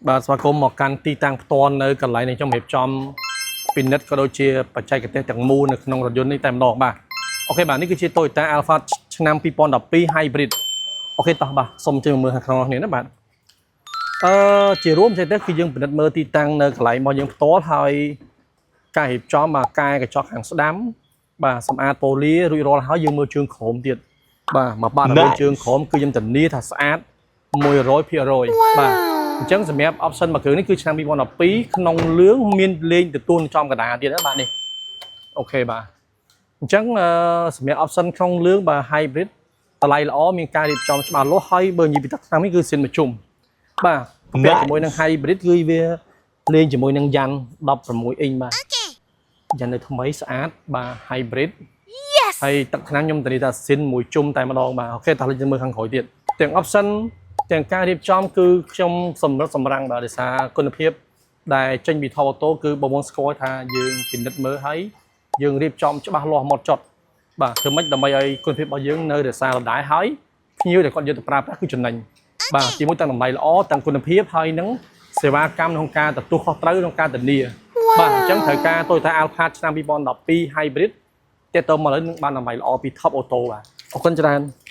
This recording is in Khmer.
បាទស្វាគមន៍មកកាន់ទីតាំងផ្ទាល់នៅកន្លែងនេះខ្ញុំរៀបចំពិនិត្យក៏ដូចជាបច្ចេកទេសទាំងមូលនៅក្នុងរថយន្តនេះតែម្ដងបាទ OK បាទនេះគឺជា Toyota Alphard ឆ្នាំ2012 Hybrid OK តោះបាទសូមជើញមើលខាងក្នុងនេះណាបាទជារួមចេះទៅគឺយើងពិនិត្យមើលទីតាំងនៅកន្លែងរបស់យើងផ្ទាល់ហើយការរៀបចំបាទកែកញ្ចក់ខាងស្ដាំបាទសម្អាតប៉ូលីរួចរាល់ហើយយើងមើលជើងក្រោមទៀតបាទមកបាទដល់ជើងក្រោមគឺខ្ញុំធានាថាស្អាត100%បាទអញ្ចឹងសម្រាប់ option មួយគ្រឿងនេះគឺឆ្នាំ2012ក្នុងលឿងមានលេងទទួលចំកណ្ដាលទៀតណាបាទនេះ OK បាទអញ្ចឹងសម្រាប់ option ក្នុងលឿងបាទ hybrid តម្លៃល្អមានការរៀបចំច្បាស់លាស់ហើយបើនិយាយពីទឹកឆ្នាំនេះគឺស៊ីនមជុំបាទពាក់ជាមួយនឹង hybrid គឺវាលេងជាមួយនឹងយ៉ាន់16អ៊ីញបាទយ៉ាន់នៅថ្មីស្អាតបាទ hybrid Yes. ហើយទឹកថ្នាំខ្ញុំធានាថាស៊ីនមួយជុំតែម្ដងបាទ OK តោះលេចមើលខាងក្រោយទៀតទាំង option ទាំងការរៀបចំគឺខ្ញុំសម្រិតសម្រាំងបាទដោយសារគុណភាពដែលចេញពី Top Auto គឺបងប្អូនស្គាល់ថាយើងពិនិត្យមើលហើយយើងរៀបចំច្បាស់លាស់ហ្មត់ចត់បាទធ្វើម៉េចដើម្បីឲ្យគុណភាពរបស់យើងនៅរក្សាដដែលហើយភ្ញៀវដែលគាត់យកទៅប្រើប្រាស់គឺចំណេញបាទទីមួយទាំងតម្លៃល្អទាំងគុណភាពហើយនឹងសេវាកម្មក្នុងការទទួលខុសត្រូវក្នុងការធានាបាទអញ្ចឹងត្រូវការ Toyota Alphard ឆ្នាំ2012 Hybrid ទាក់ទងមកឥឡូវនឹងបានតម្លៃល្អពី Top Auto បាទអរគុណច្រើន។